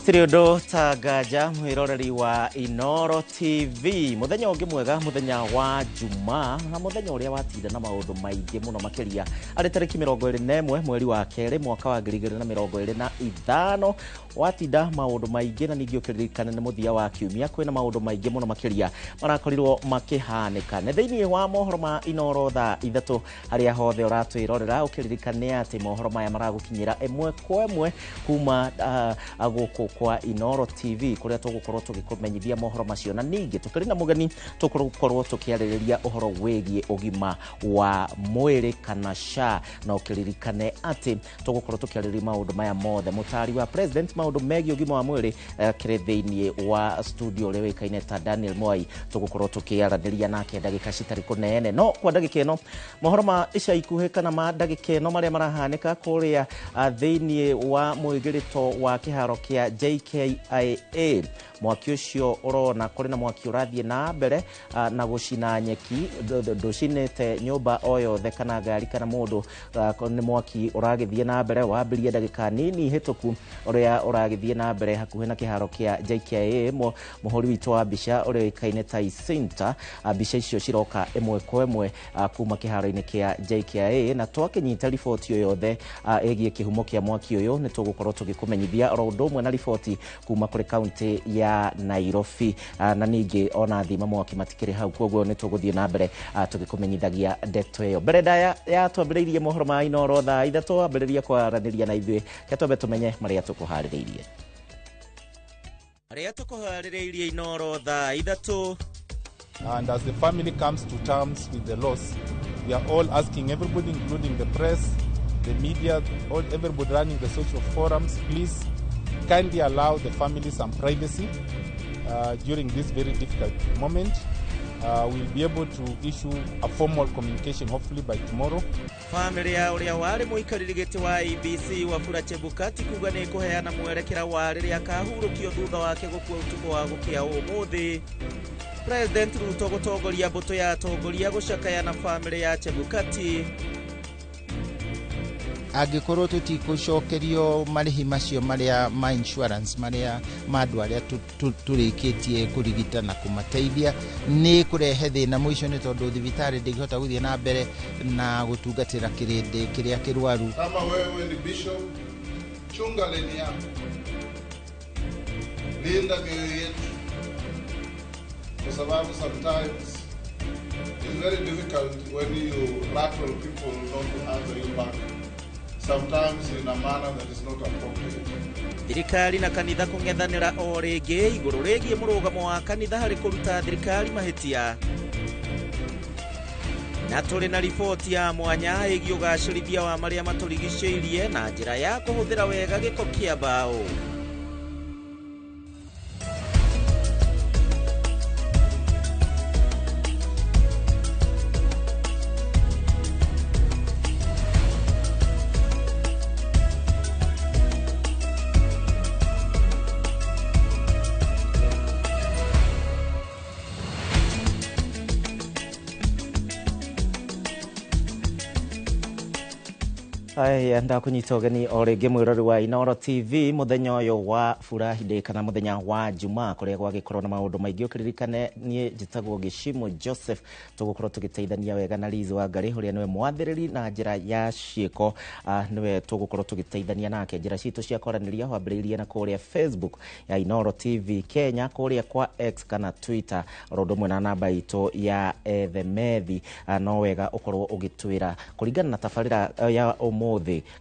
Gũtirĩ ũndũ ta nganja mwĩroreri wa Inooro TV, mũthenya ũngĩ mwega, mũthenya wa Juma, na mũthenya ũrĩa watinda na maũndũ maingĩ mũno makĩria, arĩ tarĩki 21 mweri wa kerĩ mwaka wa 2025. Watinda maũndũ maingĩ, na ningĩ ũkĩririkana nĩ mũthia wa kiumia, kwĩna maũndũ maingĩ mũno makĩria marakorirwo makĩhanĩka. Nĩ thĩinĩ wa mohoro ma Inooro thaa 3, harĩa hothe ũratwĩrorera, ũkĩririkane atĩ mohoro maya maragũkinyĩra ĩmwe kwa ĩmwe kuma gũkũ kwa Inooro TV, kũrĩa tũgũkorwo tũgĩkũmenyithia mohoro macio, na ningĩ tũkĩrĩ na mũgeni tũgũkorwo tũkĩarĩrĩria ũhoro wĩgiĩ ũgima wa mwĩrĩ kana SHA, na ũkĩririkane atĩ tũgũkorwo tũkĩarĩrĩria maũndũ maya mothe. Mũtari wa president maũndũ megiĩ ũgima wa mwĩrĩ kĩrĩ thĩinĩ wa studio, ũrĩa ũĩkaine ta Daniel Mwai, tũgũkorwo tũkĩaranĩria nake ndagĩka citarĩ kũnene. No kwa ndagĩka ĩno, mohoro ma ica ikuhĩ kana ma ndagĩka ĩno marĩa marahanĩka kũrĩa thĩinĩ wa mwĩgĩrĩto wa kĩharo kĩa JKIA, mwaki ũcio ũrona kũrĩ na mwaki ũrathiĩ na mbere na gũcina nyeki, ndũcinĩte nyũmba o yothe kana ngari kana mũndũ. Nĩ mwaki ũragĩthiĩ na mbere, wambĩrie ndagĩka nini hĩtũku, ũrĩa ũragĩthiĩ na mbere hakuhĩ na kĩharo kĩa JKIA. Mũhũri witũ wa mbica ũrĩa ũĩkaine ta Isinta, mbica icio ciroka ĩmwe kwa ĩmwe kuma kĩharo-inĩ kĩa JKIA, na twakĩnyita riboti o yothe ĩgiĩ kĩhumo kĩa mwaki ũyũ nĩ tũgũkorwo tũgĩkũmenyithia, oro ũndũ ũmwe na riboti kuma kũrĩ kaunti ya Nairobi, na ningĩ ona thima mwaki matikĩrĩ hau, koguo nĩ tũgũthiĩ na mbere tũgĩkũmenyithagia ndeto ĩyo. Mbere ndaya ya twambĩrĩirie mohoro ma Inooro thaa 3, ambĩrĩria kwaranĩria na ithuĩ, ke twambe tũmenye marĩa tũkũharĩrĩirie. Marĩa tũkũharĩrĩirie Inooro thaa 3. And as the family comes to terms with the loss, we are all asking everybody, including the press, the media, all everybody running the social forums, please kindly allow the family some privacy during this very difficult moment. We'll be able to issue a formal communication hopefully by tomorrow. Famĩlĩ ya ũrĩa warĩ mũikarĩri gĩtĩ wa IEBC Wafula Chebukati kuga nĩ kũheana mwerekera wa rĩrĩa akahurũkio thutha wake gũkua ũtukũ wa gũkĩa ũmũthĩ. President Ruto gũtongoria mbũtũ ya atongoria gũcakaya na famĩlĩ ya Chebukati. Angĩkorwo tũtikũcokerio marĩhi macio marĩa ma insurance marĩa ma andũ arĩa tũrĩkĩtie kũrigita na kũmateithia, nĩ kũrehe thĩna mũico, nĩ tondũ thibitarĩ ndĩngĩhota gũthiĩ na mbere na gũtungatĩra kĩrĩndĩ kĩrĩa kĩrwaru. Kama wewe ni bishop, chunga leni yako, linda mioyo yetu, kwa sababu sometimes it's very difficult when you rattle people not to answer you back, sometimes in a manner that is not appropriate. Thirikari na kanitha kũng'ethanĩra o rĩngĩ igũrũ rĩgiĩ mũrũgamo wa kanitha harĩ kũruta thirikari mahĩtia. Na tũrĩ na riboti ya mwanya ĩgiĩ ũgacĩrithia wa marĩa matũrigicĩirie na njĩra ya kũhũthĩra wega gĩko kĩa mbaũ. Aya, ndakunyita ũgeni o rĩngĩ mwĩrori wa Inooro TV mũthenya ũyũ wa Furahi kana mũthenya wa Juma, kũrĩa gwagĩkorwo na maũndũ maingĩ. Ũkĩririkane niĩ njĩtagwo Gĩcimo Joseph, tũgũkorwo tũgĩteithania wega na Liz Wangari, ũrĩa nĩwe mwathĩrĩri na njĩra ya ciĩko, nĩwe tũgũkorwo tũgĩteithania nake. Njĩra citũ cia kwaranĩria wambĩrĩirie na kũrĩa Facebook ya Inooro TV Kenya, kũrĩa kwa X kana Twitter, oro ũndũ ũmwe na namba itũ ya ethemethi. No wega ũkorwo ũgĩtwĩra kũringana na tabarĩra ya ũmũthĩ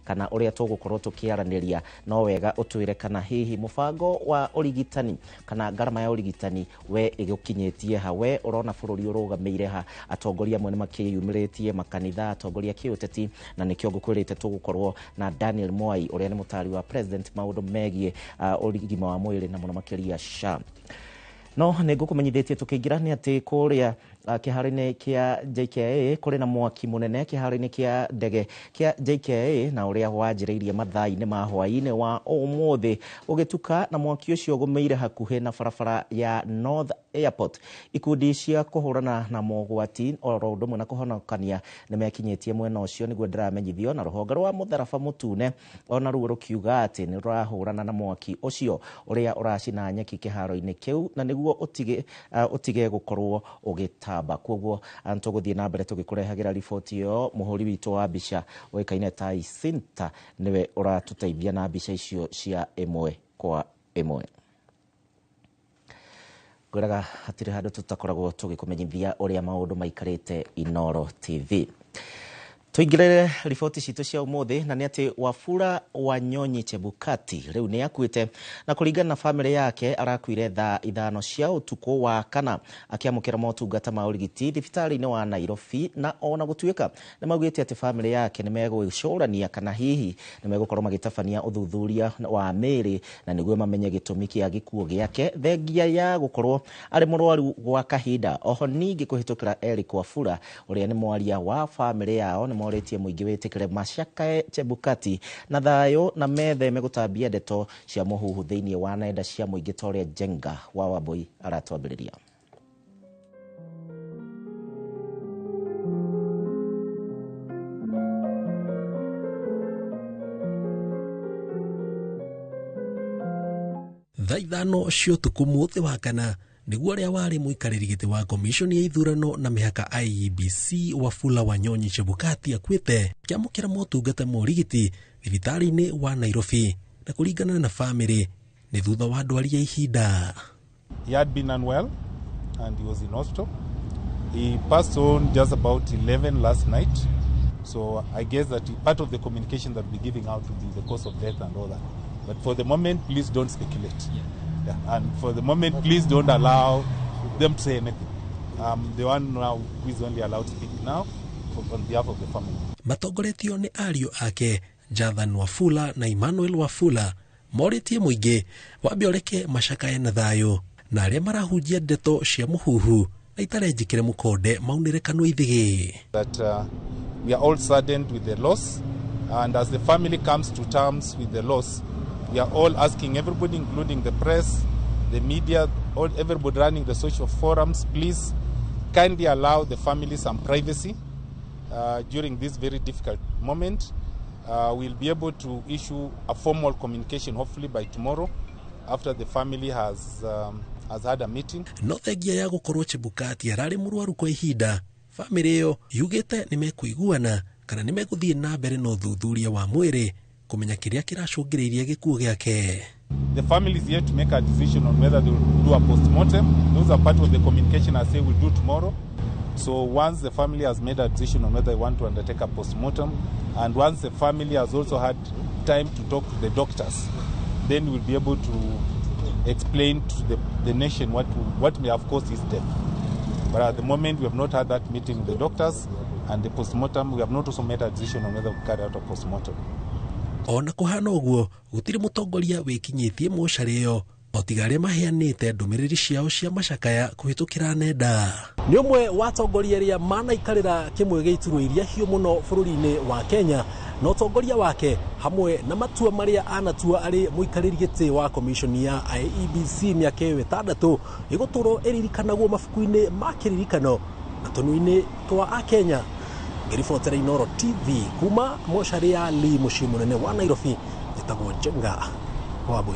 kana ũrĩa tũgũkorwo tũkĩaranĩria. No wega ũtwĩre kana hihi mũbango wa ũrigitani kana ngarama ya ũrigitani we ĩgũkinyĩtie ha, we ũrona bũrũri ũrũgamĩire ha. Atongoria amwe nĩ makĩyumĩrĩtie, makanitha, atongoria kĩũteti, na nĩkĩo ngũkwĩrĩte tũgũkorwo na Daniel Mwai, ũrĩa nĩ mũtari wa president maũndũ megiĩ ũgima wa mwĩrĩ na mũno makĩria SHA. No nĩ ngũkũmenyithĩtie tũkĩingĩra nĩ atĩ kũrĩa Kĩharo-inĩ kĩa JKIA kũrĩ na mwaki mũnene kĩharo-inĩ kĩa ndege kĩa JKIA na ũrĩa wanjĩrĩirie mathaa-inĩ ma hwaĩ-inĩ wa ũmũthĩ ũgĩtuka, na mwaki ũcio ũgũmĩire hakuhĩ na barabara ya North Airport. Ikundi cia kũhũrana na mogwati oro ũndũ ũmwe na kũhonokania nĩ mekinyĩtie mwena ũcio, nĩguo ndĩramenyithio, na rũhonge rwa mũtharaba mũtune ona ruo rũkiuga atĩ nĩ rũrahũrana na mwaki ũcio ũrĩa ũracina nyeki kĩharo-inĩ kĩu, na nĩguo ũtige gũkorwo ũgĩtamba. Koguo tũgũthiĩ na mbere tũgĩkũrehagĩra riboti ĩyo. Mũhũri witũ wa mbica ũĩkaine ta Isinta nĩwe ũratũteithia na mbica icio cia ĩmwe kwa ĩmwe. Ngwĩraga hatirĩ handũ tũtakoragwo tũgĩkũmenyithia ũrĩa maũndũ maikarĩte Inooro TV. Tuingĩrĩre riboti citũ cia ũmũthĩ, na nĩ atĩ Wafula Wanyonyi Chebukati rĩu nĩ akuĩte, na kũringana na bamĩrĩ yake arakuire thaa 5 cia ũtukũ wa kana akĩamũkĩra motungata ma ũrigiti thibitarĩ-inĩ wa Nairobi. Na ona gũtuĩka nĩ maugĩte atĩ bamĩrĩ yake nĩ megwĩcũrania kana hihi nĩ megũkorwo magĩtabania ũthuthuria wa mĩĩrĩ na nĩguo mamenye gĩtũmi kĩa gĩkuũ gĩake, thengia ya gũkorwo arĩ mũrwaru gwa kahinda. Oho ningĩ kũhĩtũkĩra Eric Wafula ũrĩa nĩ mwaria wa bamĩrĩ yao, nĩ morĩtie mũingĩ wĩtĩkĩre macakae Chebukati na thayũ na metheme gũtambia ndeto cia mũhuhu thĩinĩ wa nenda cia mũingĩ ta ũrĩa Njenga wa Wambui aratwambĩrĩria. Thaa 5 cia ũtukũ mũthĩ wa kana nĩguo ũrĩa warĩ mũikarĩri gĩtĩ wa komishoni ya ithurano na mĩhaka IEBC Wafula Wanyonyi Chebukati akuĩte akĩamũkĩra motungata ma ũrigiti thibitarĩ-inĩ wa Nairobi, na kũringana na bamĩrĩ nĩ thutha wa ndwari ya ihinda. He had been unwell and he was in hospital. He passed on just about 11 last night. So I guess that part of the communication that we'll be giving out will be the cause of death and all that. But for the moment, please don't speculate. Yeah. And for the moment, please don't allow them to say anything. The one now who is only allowed to speak now on behalf of the family. Matongoretio nĩ ariũ ake Jathan Wafula na Emmanuel Wafula morĩtie mũingĩ wambe ũreke macakae na thayũ, na arĩa marahunjia ndeto cia mũhuhu na itarĩ njĩkĩre mũkonde maunĩre kanua ithĩgĩ. That we are all saddened with the loss, and as the family comes to terms with the loss, we are all asking everybody, including the press, the media, everybody running the social forums, please kindly allow the family some privacy during this very difficult moment. We'll be able to issue a formal communication hopefully by tomorrow after the family has had a meeting. No thengia ya gũkorwo Chebukati ararĩ mũrwaru kwa ihinda, bamĩrĩ ĩyo yugĩte nĩ mekũiguana kana nĩ megũthiĩ na mbere na ũthuthuria wa mwĩrĩ kũmenya kĩrĩa kĩracũngĩrĩirie gĩkuũ gĩake. The family is yet to make a decision on whether they will do a post-mortem. Those are part of the communication I say we'll do tomorrow. So once the family has made a decision on whether they want to undertake a post-mortem, and once the family has also had time to talk to the doctors, then we'll be able to explain to the nation what may have caused his death. But at the moment, we have not had that meeting with the doctors, and the post-mortem, we have not also made a decision on whether we carry out a post-mortem. Ona kũhana ũguo gũtirĩ mũtongoria wĩkinyĩtie mocarĩ ĩyo o tiga arĩa maheanĩte ndũmĩrĩri ciao cia macakaya kũhĩtũkĩra nenda. Nĩ ũmwe wa atongoria arĩa manaikarĩra kĩmwe gĩa iturwa iria hiũ mũno bũrũri-inĩ wa Kenya, na ũtongoria wake hamwe na matua marĩa anatua arĩ mũikarĩri gĩtĩ wa komishoni ya IEBC mĩaka ĩyo 6 ĩgũtũrwo ĩririkanagwo mabuku-inĩ ma kĩririkano na tũnua-inĩ twa Akenya. Ngĩribotera Inooro TV kuma mocarĩ ya Lee mũciĩ mũnene wa Nairobi, njĩtagwo Njenga Wambui.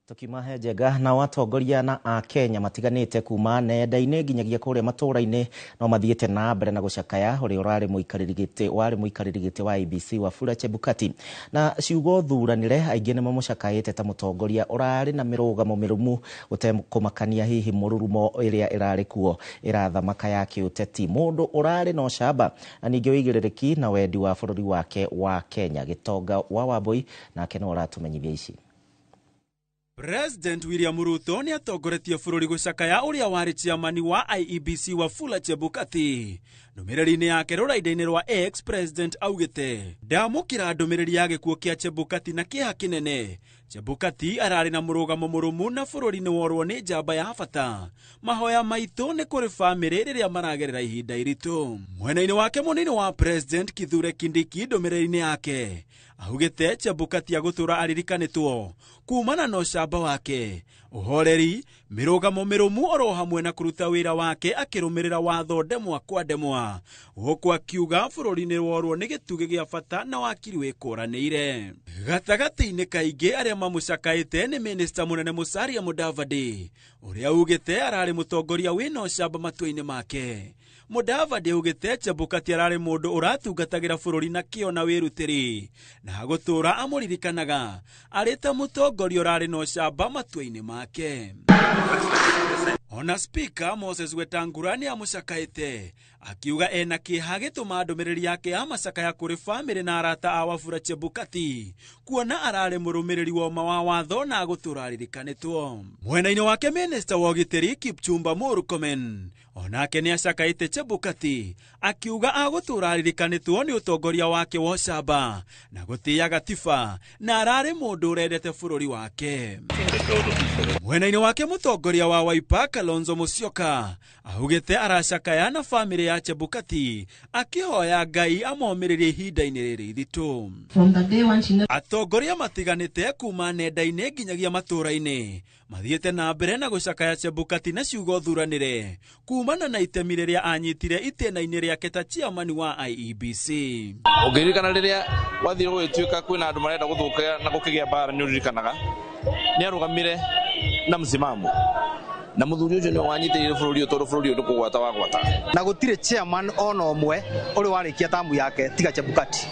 Tukiuma he Njenga, na watongoria na Akenya matiganĩte kuma nenda-inĩ nginyagia kũrĩa matũũra-inĩ no mathiĩte na mbere na gũcakaya ũrĩa ũrarĩ mũikarĩri gĩtĩ warĩ mũikarĩri gĩtĩ wa IEBC Wafula Chebukati. Na ciugo thuranĩre aingĩ nĩ mamũcakaĩte ta mũtongoria ũrarĩ na mĩrũgamo mĩrũmu ũtekũmakania hihi mũrurumo ĩrĩa ĩrarĩ kuo ĩrathamaka ya kĩũteti, mũndũ ũrarĩ na ũcamba na ningĩ ũigĩrĩrĩki na wendi wa bũrũri wake wa Kenya. Gĩtonga wa Wambui nake no ũratũmenyithia ici. President William Ruto nĩ atongoretie bũrũri gũcakaya ũrĩa warĩ chairman wa IEBC Wafula Chebukati. Ndũmĩrĩri-inĩ yake rũrenda-inĩ rwa X, President augĩte ndamũkĩra ndũmĩrĩri ya gĩkuũ kĩa Chebukati na kĩeha kĩnene. Chebukati ararĩ na mũrũgamo mũrũmu na bũrũri nĩ worwo nĩ njamba ya bata. Mahoya maitũ nĩ kũrĩ bamĩrĩ rĩrĩa maragerera ihinda iritũ. Mwena-inĩ wake mũnini wa President Kithure Kindiki ndũmĩrĩri-inĩ yake augĩte Chebukati agũtũra aririkanĩtwo kumana na ũcamba wake, ũhoreri, mĩrũgamo mĩrũmu oro hamwe na kũruta wĩra wake akĩrũmĩrĩra watho ndemwa kwa ndemwa, gũkũ akiuga bũrũri nĩ worwo nĩ gĩtugĩ gĩa bata na wakiri wĩkũranĩire. Gatagatĩ-inĩ kaingĩ arĩa mamũcakaĩte nĩ minista mũnene Musalia Mudavadi ũrĩa ugĩte ararĩ mũtongoria wĩna ũcamba matua-inĩ make. Mudavadi augĩte Chebukati ararĩ mũndũ ũratungatagĩra bũrũri na kĩo na wĩrutĩri na gũtũra amũririkanaga arĩ ta mũtongoria ũrarĩ na ũcamba matua-inĩ make. Ona Speaker Moses Wetangula nĩ amũcakaĩte akiuga ena kĩeha gĩtũma ndũmĩrĩri yake ya macakaya kũrĩ bamĩrĩ na arata a Wafula Chebukati kuona ararĩ mũrũmĩrĩri woma wa watho na gũtũra aririkanĩtwo. Mwena-inĩ wake minista wa ũgitĩri Kipchumba Murkomen onake nĩ acakaĩte Chebukati akiuga agũtũra aririkanĩtwo nĩ ũtongoria wake wa ũcamba na gũtĩĩa gatiba na ararĩ mũndũ ũrendete bũrũri wake. Mwena-inĩ wake mũtongoria wa Wiper Kalonzo Musyoka augĩte aracakaya na bamĩrĩ ya Chebukati akĩhoya Ngai amomĩrĩrie ihinda-inĩ rĩrĩ iritũ. Atongoria matiganĩte kuma nenda-inĩ nginyagia matũũra-inĩ mathiĩte na mbere na gũcakaya Chebukati na ciugo thuranĩre kumana na itemi rĩrĩa anyitire itĩna-inĩ rĩake ta chairman wa IEBC. Ũngĩririkana rĩrĩa gwathire gũgĩtuĩka kwĩna andũ marenda gũthũkia na gũkĩgĩa mbara, nĩ ũririkanaga nĩ arũgamire na msimamo na mũthuri ũcio nĩwe wanyitĩrĩire bũrũri ũyũ tondũ bũrũri ũyũ ndũkũgwata wagwata. Na gũtirĩ chairman ona ũmwe ũrĩ warĩkia tamu yake tiga Chebukati,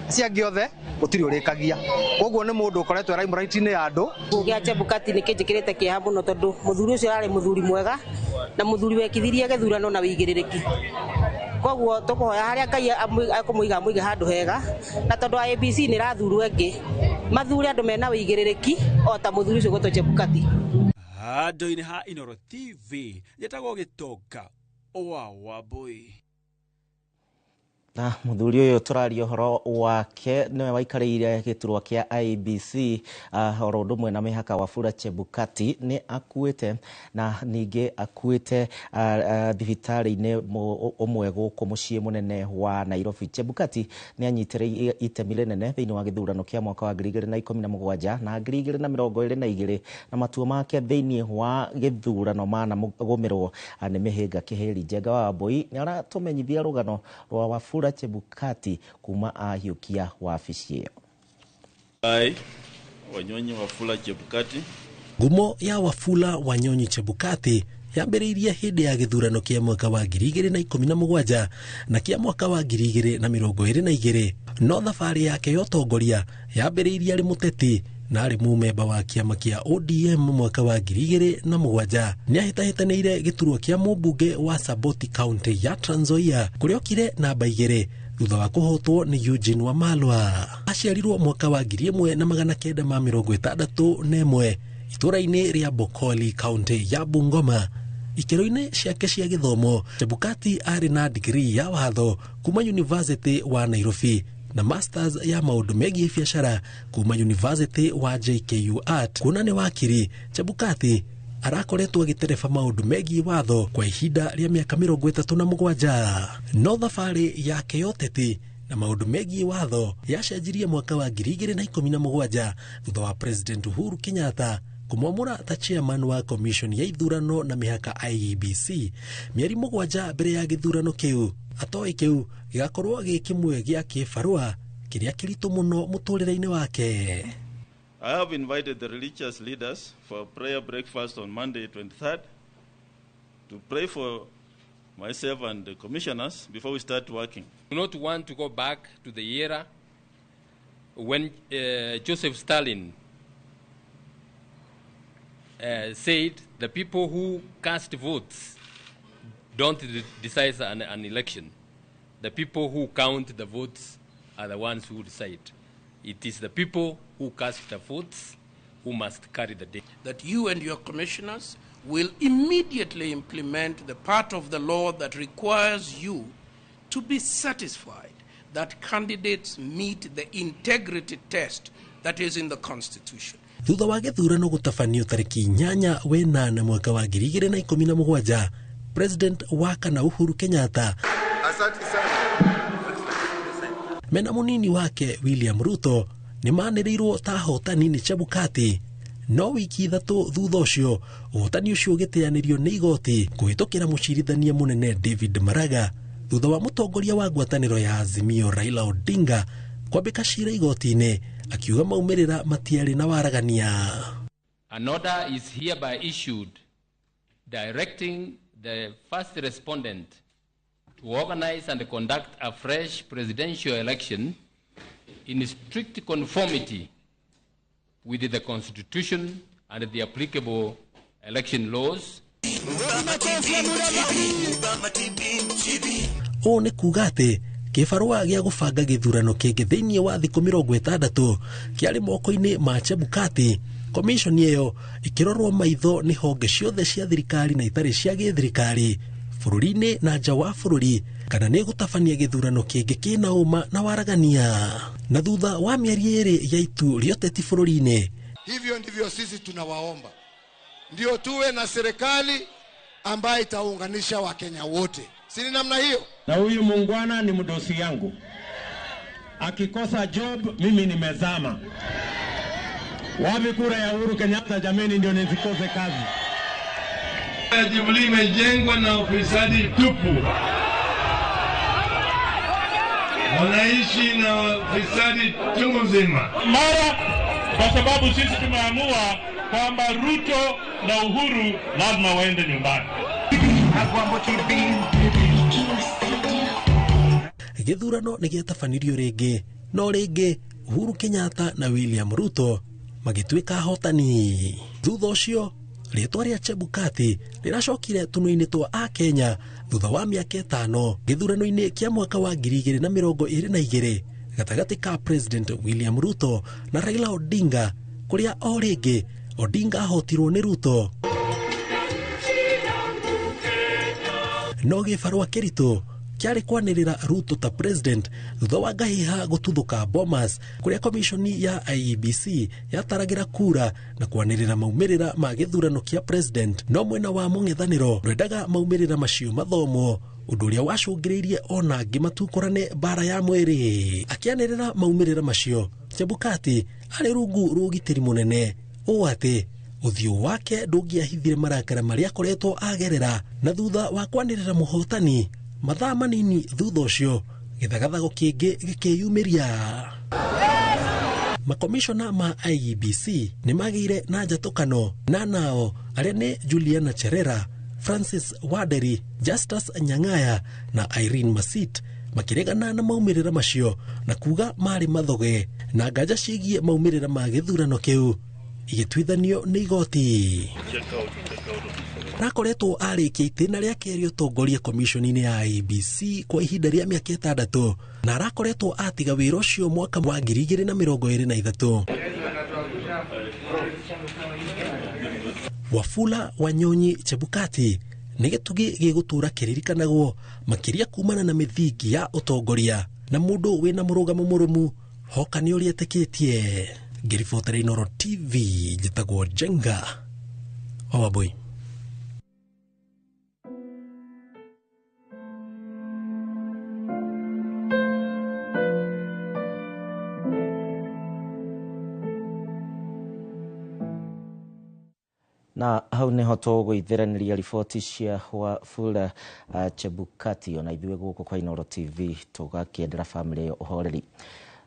acio angĩ othe gũtirĩ ũrĩkagia. Koguo nĩ mũndũ ũkoretwo limelight-inĩ ya andũ. Gĩa Chebukati nĩ kĩnjĩkĩrĩte kĩeha mũno tondũ mũthuri ũcio ararĩ mũthuri mwega na mũthuri wekithirie gĩthurano na wĩigĩrĩrĩki. Koguo tũkũhoya harĩa Ngai akũmũiga amũige handũ hega, na tondũ IEBC nĩ ĩrathurwo ĩngĩ mathure andũ mena wĩigĩrĩrĩki o ta mũthuri ũcio gwĩtwo Chebukati. Handũ-inĩ ha Inooro TV njĩtagwo Gĩtonga wa Wambui. Na mũthuri ũyũ tũraria ũhoro wake nĩwe waikarĩire gĩturwa kĩa IEBC oro ũndũ ũmwe na mĩhaka Wafula Chebukati nĩ akuĩte na ningĩ akuĩte thibitarĩ-inĩ ũmwe gũkũ mũciĩ mũnene wa Nairobi. Chebukati nĩ anyitĩrĩire itemi rĩnene thĩinĩ wa gĩthurano kĩa mwaka wa 2017 na 2022 na matua make thĩinĩ wa gĩthurano managũmĩrwo nĩ mĩhĩnga. Kĩhĩri Njenga wa Wambui nĩ aratũmenyithia rũgano rwa Wafula Chebukati kuma ahiũkia wabici ĩyo. I, Wanyonyi Wafula Chebukati. Ngumo ya Wafula Wanyonyi Chebukati yambĩrĩirie hĩndĩ ya gĩthurano kĩa mwaka wa 2017 na kĩa mwaka wa 2022, no thabarĩ yake ya ũtongoria yambĩrĩirie arĩ mũteti na arĩ mũmemba wa kĩama kĩa ODM mwaka wa 2007. Nĩahĩtahĩtanĩire gĩturwa kĩa mũmbunge wa Saboti County ya Trans Nzoia kũrĩa okire namba 2 thutha wa kũhotwo nĩ Eugene Wamalwa. Aciarirwo mwaka wa 1961 itũũra-inĩ rĩa Bokoli County ya Bungoma. Ikĩro-inĩ ciake cia gĩthomo, Chebukati arĩ na degree ya watho kuma University wa Nairobi na masters ya maũndũ megiĩ biacara kuma University wa JKUAT. Kuona nĩ wakiri, Chebukati arakoretwo agĩtereba maũndũ megiĩ watho kwa ihinda rĩa mĩaka 37. No thabarĩ yake ya ũteti na maũndũ megiĩ watho yacenjirie mwaka wa 2017 thutha wa President Uhuru Kenyatta kũmwamũra ta chairman wa commission ya ithurano na mĩhaka IEBC mĩeri 7 mbere ya gĩthurano kĩu. Atoĩ kĩu gĩgakorwo gĩ kĩmwe gĩa kĩbarũa kĩrĩa kĩritũ mũno mũtũrĩre-inĩ wake. I have invited the religious leaders for a prayer breakfast on Monday 23rd to pray for myself and the commissioners before we start working. Do not want to go back to the era when Joseph Stalin said the people who cast votes don't decide an election. The people who count the votes are the ones who decide. It is the people who cast the votes who must carry the day. That you and your commissioners will immediately implement the part of the law that requires you to be satisfied that candidates meet the integrity test that is in the Constitution. Thutha wa gĩthurano gũtabanio tarĩki 8 wenana mwaka wa 2017, President wa kana Uhuru Kenyatta Asante sana. Mena munini wake William Ruto nĩmanĩrĩirwo ta ahotani nĩ Chebukati. No wiki 3 thutha ũcio ũhotani ũcio ũgĩteanĩrio nĩ igoti kũhĩtũkĩra mũcirithania mũnene David Maraga thutha wa mũtongoria wa ngwatanĩro ya Azimio Raila Odinga kwambĩka cira igoti-inĩ akiuga maumĩrĩra matiarĩ na waragania. An order is hereby issued directing the first respondent to organize and conduct a fresh presidential election in strict conformity with the Constitution and the applicable election laws. Ũũ nĩ kuuga atĩ kĩbarũa gĩa gũbanga gĩthurano kĩngĩ thĩinĩ wa thikũ 60 kĩarĩ moko-inĩ ma Chebukati. Commission ĩyo ĩkĩrorwo maitho nĩ honge ciothe cia thirikari na itarĩ cia gĩthirikari bũrũri-inĩ na nja wa bũrũri kana nĩ gũtabania gĩthurano kĩngĩ kĩna ũma na waragania. Na thutha wa mĩeri 2 ya itu rĩa ũteti bũrũri-inĩ. Hivyo ndivyo sisi tunawaomba, ndio tuwe na serikali ambayo itaunganisha Wakenya wote, si ni namna hiyo? Na huyu muungwana ni mdosi yangu, akikosa job mimi nimezama. Wapi kura ya Uhuru Kenyatta jameni, ndio nisikose kazi. Jubilee imejengwa na ufisadi tupu, wanaishi na ufisadi chungu mzima. Mara kwa sababu sisi tumeamua kwamba Ruto na Uhuru lazima waende nyumbani. Gĩthurano nĩ gĩatabanirio rĩngĩ, no rĩngĩ Uhuru Kenyatta na William Ruto magĩtuĩka ahotani. Thutha ũcio rĩtwa rĩa Chebukati rĩracokire tũnua-inĩ twa Akenya thutha wa mĩaka 5 gĩthurano-inĩ kĩa mwaka wa 2022 gatagatĩ ka President William Ruto na Raila Odinga, kũrĩa o rĩngĩ Odinga ahotirwo nĩ Ruto. No gĩbarũa kĩritũ kĩarĩ kwanĩrĩra Ruto ta president thutha wa ngahiha gũtuthũka Bomas, kũrĩa komishoni ya IEBC yataragĩra kura na kwanĩrĩra maumĩrĩra ma gĩthurano kĩa president. No mwena wa mũng'ethanĩro ndwendaga maumĩrĩra macio mathomwo, ũndũ ũrĩa wacũngĩrĩirie ona angĩ matukũrane mbara ya mwĩrĩ. Akĩanĩrĩra maumĩrĩra macio, Chebukati arĩ rungu rwa ũgitĩri mũnene ũũ atĩ ũthiũ wake ndũngĩahithire marakara marĩa akoretwo agerera. Na thutha wa kwanĩrĩra mũhotani mathaa manini thutha ũcio gĩthagathago kĩngĩ gĩkĩyumĩria. Makomishona ma IEBC nĩ magĩire na njatũkano na nao arĩa nĩ Juliana Cherera, Francis Waderi, Justus Nyang'aya na Irene Masit makĩregana na maumĩrĩra macio na kuga marĩ mathoge na nganja ciĩgiĩ maumĩrĩra ma gĩthurano kĩu igĩtuithanio nĩ igoti. Rakoretwo arĩkia itĩna rĩa kerĩ ũtongoria komishoni-inĩ ya IEBC kwa ihinda rĩa mĩaka 6 na arakoretwo atiga wĩra ũcio mwaka wa 2023. Wafula Wanyonyi Chebukati nĩ gĩtugĩ gĩgũtũũra kĩririkanagwo makĩria kumana na mĩthingi ya ũtongoria na mũndũ wĩna mũrũgamo mũrũmu hoka nĩ ũrĩa etĩkĩtie. Ngĩribotera Inooro TV njĩtagwo Njenga wa Wambui. Na hau niho tũgũithĩranĩria riboti cia Wafula Chebukati ona ithuĩ gũkũ kwa Inooro TV tũgakĩendera bamĩrĩ ĩyo ũhoreri.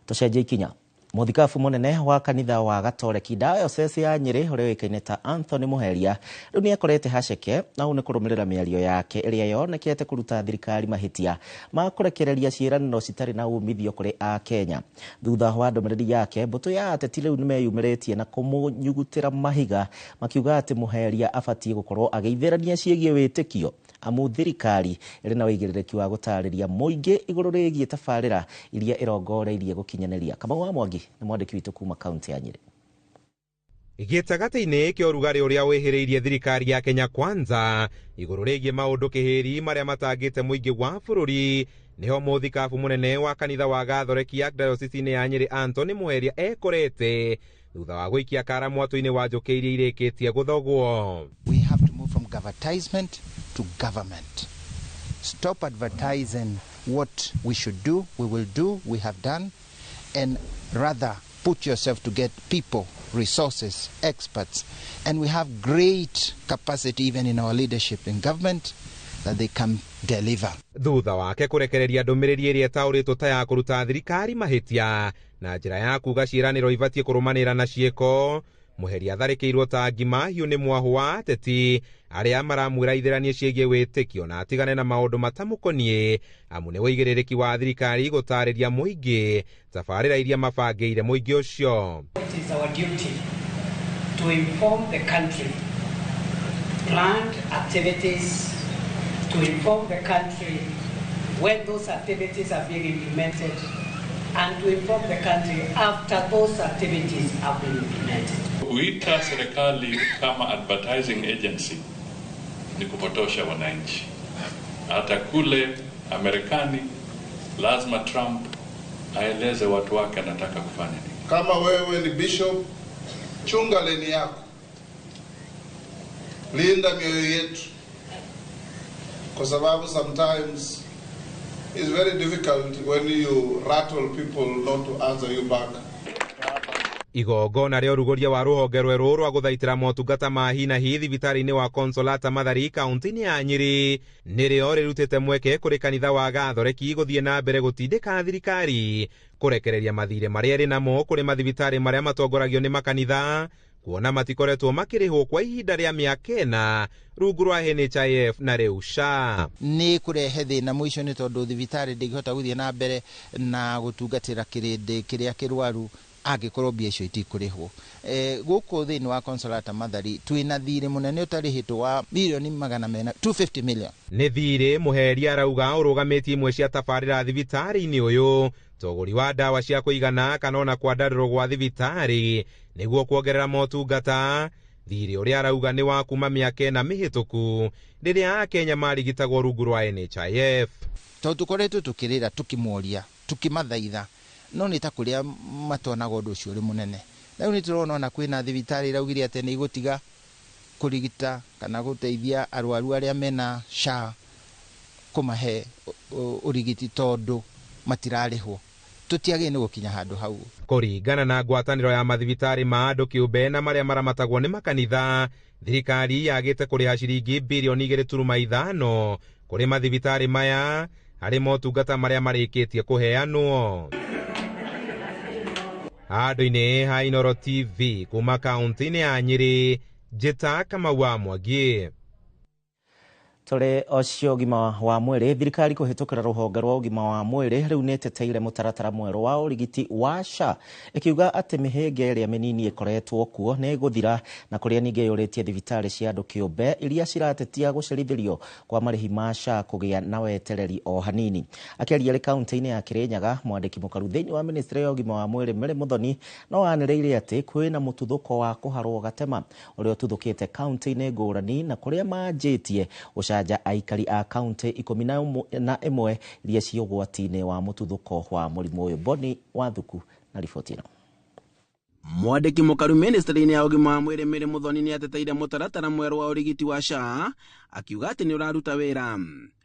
Tũcenjie ikinya. Mũthikabu mũnene wa kanitha wa Gatoreki Diocese ya Nyĩrĩ ũrĩa ũĩkaine ta Anthony Muheria rĩu nĩ akorete haceke na ũũ nĩ kũrũmĩrĩra mĩario yake ĩrĩa yonekete kũruta thirikari mahĩtia ma kũrekereria ciĩranĩro citarĩ na umithio kũrĩ Akenya. Thutha wa ndũmĩrĩri yake, mbũtũ ya ateti rĩu nĩmeyumĩrĩtie na kũmũnyugutĩra mahiga makiuga atĩ Muheria abatiĩ gũkorwo agĩithĩrania ciĩgiĩ wĩtĩkio amu thirikari ĩrĩ na ũigĩrĩrĩki wa gũtarĩria mũingĩ igũrũ rĩgiĩ tabarĩra iria ĩrongoreirie gũkinyanĩria. Kamau wa Mwangi nĩ mwandĩki witũ kuma kaunti ya Nyĩrĩ. Gĩtagatĩ-inĩ kĩa ũrugarĩ ũrĩa wĩhĩrĩirie thirikari ya Kenya Kwanza igũrũ rĩgiĩ maũndũ kĩhĩri marĩa matangĩte mũingĩ wa bũrũri, nĩho mũthikabu mũnene wa kanitha wa Gathoreki ya Diocese ya Nyĩrĩ Anthony Muheria ekorete thutha wa gũikia kara mwatũ-inĩ wa njũkĩ iria irĩkĩtie gũthogwo. We have to move from advertisement to government. Stop advertising what we should do, we will do, we have done, and rather put yourself to get people, resources, experts, and we have great capacity even in our leadership in government that they can deliver. Thutha wake kũrekereria ndũmĩrĩri ĩrĩa ĩtaũrĩtwo ta ya kũruta thirikari mahĩtia na njĩra ya kuga ciĩranĩro ibatiĩ kũrũmanĩra na ciĩko, Mũheri atharĩkĩirwo ta ngima hiũ nĩ mwahũ wa ateti arĩa maramwĩra ithĩranie ciĩgiĩ wĩtĩkio na atigane na maũndũ matamũkoniĩ, amu nĩ ũigĩrĩrĩki wa thirikari gũtarĩria mũingĩ tabarĩra iria mabangĩire mũingĩ ũcio. It is our duty to inform the country, planned activities, to inform the country when those activities are being implemented, and to inform the country after those activities have been implemented. Kuita serikali kama advertising agency ni kupotosha wananchi. Hata kule Amerikani lazima Trump aeleze watu wake anataka kufanya nini. Kama wewe ni bishop, chunga leni yako, linda mioyo yetu, kwa sababu sometimes it's very difficult when you rattle people not to answer you back. Igongona rĩa ũrugũria wa rũhonge rwerũ rwa gũthaitĩra motungata ma hi na hi thibitarĩ-inĩ wa Consolata Mathari kaunti-inĩ ya Nyĩrĩ nĩrĩo rĩrutĩte mweke kũrĩ kanitha wa Gathoreki gũthiĩ na mbere gũtindĩka thirikari kũrekereria mathirĩ marĩa ĩrĩ namo kũrĩ mathibitarĩ marĩa matongoragio nĩ makanitha, kuona matikoretwo makĩrĩhwo kwa ihinda rĩa mĩaka ĩna rungu rwa NHIF na rĩu SHA. Nĩ kũrehe thĩna mũico nĩ tondũ thibitarĩ ndĩngĩhota gũthiĩ na mbere na gũtungatĩra kĩrĩndĩ kĩrĩa kĩrwaru angĩkorwo mbia icio itikũrĩhwo. Gũkũ thĩinĩ wa Consolata Mathari twĩna thirĩ mũnene ũtarĩhĩtwo wa mirioni 400, 250 million. Nĩ thirĩ Mũheri arauga ũrũgamĩtie imwe cia tabarĩra thibitarĩ-inĩ ũyũ, tũgũri wa ndawa cia kũigana kana ona kwandarũrwo gwa thibitarĩ nĩguo kuongerera motungata. Thirĩ ũrĩa arauga nĩ wa kuma mĩaka ĩna mĩhĩtũku rĩrĩa Akenya marigitagwo rungu rwa NHIF. Tondũ tũkoretwo tũkĩrĩra tũkĩmoria tũkĩmathaitha, no nĩ ta kũrĩa matonaga ũndũ ũcio ũrĩ mũnene. Rĩu nĩ tũrona ona kwĩna thibitarĩ iraugire atĩ nĩ igũtiga kũrigita kana gũteithia arwaru arĩa mena SHA kũmahe ũrigiti tondũ matirarĩhwo. Tũtiagĩrĩire nĩ gũkinya handũ hau. Kũringana na ngwatanĩro ya mathibitarĩ ma andũ kĩũmbe na marĩa maramatagwo nĩ makanitha, thirikari yagĩte kũrĩha ciringi birioni 2.5 kũrĩ mathibitarĩ maya harĩ motungata marĩa marĩkĩtie kũheanwo. Handũ-inĩ ha Inooro TV kuma kaunti-inĩ ya Nyĩrĩ, Njĩta Kamau wa Mwangi. Tũrĩ ocio ũgima wa mwĩrĩ, thirikari kũhĩtũkĩra rũhonge rwa ũgima wa mwĩrĩ rĩu nĩ ĩteteire mũtaratara mwerũ wa ũrigiti wa SHA, ĩkiuga atĩ mĩhĩnga ĩrĩa mĩnini ĩkoretwo kuo nĩ ĩgũthira, na kũrĩa ningĩ yũrĩtie thibitarĩ cia andũ kĩũmbe iria ciratetia gũcerithĩrio kwa marĩhi ma SHA kũgĩa na wetereri o hanini. Akĩaria arĩ kaunti-inĩ ya Kĩrĩnyaga, mwandĩki mũkaru thĩinĩ wa ministry ya ũgima wa mwĩrĩ Mary Muthoni no anĩrĩire atĩ kwĩna mũtuthũko wa kũharwo gatema ũrĩa ũtuthũkĩte kaunti-inĩ ngũrani na kũrĩa manjĩtie gũcanja aikari a kaunti 11 iria ciĩ ũgwati-inĩ wa mũtuthũko wa mũrimũ ũyũ. Boni Wathuku na riboti ĩno. Mwandĩki mũkaru ministry-inĩ ya ũgima wa mwĩrĩ Mary Muthoni nĩ ateteire mũtaratara mwerũ wa ũrigiti wa SHA akiuga atĩ nĩ ũraruta wĩra.